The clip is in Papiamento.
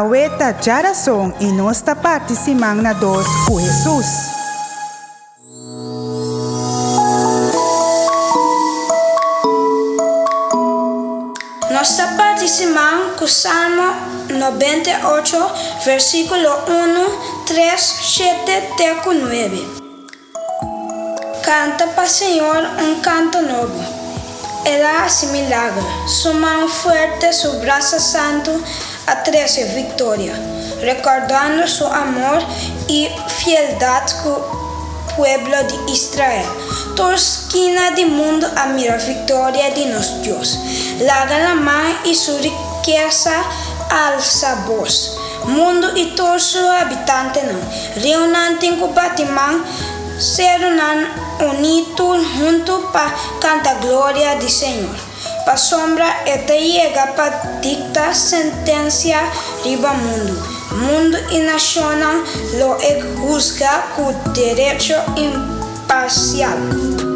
Awe ta djarason i nos ta parti siman na dos ku Hesus. Nos ta parti siman ku Salmo 98, versíkulo unu, tres, shete te ku nuebe. Kanta pa Señor un kanto nobo. El a hasi milager. Su man fuerte, su brasa santu a trese viktoria, rekordando su amor i fieldat ku pueblo di Israel. Tur skina di mundu a mira viktoria di nos Dios. Laga laman i su rikesa alsa bos. Mundu i tur su habitantenan. Riunan tin ku bati man, serunan uní tur huntu pa kanta gloria di Señor, pasobra e ta yega pa dikta sentensia riba mundu. Mundu i nashonnan lo e husga ku derecho imparsial.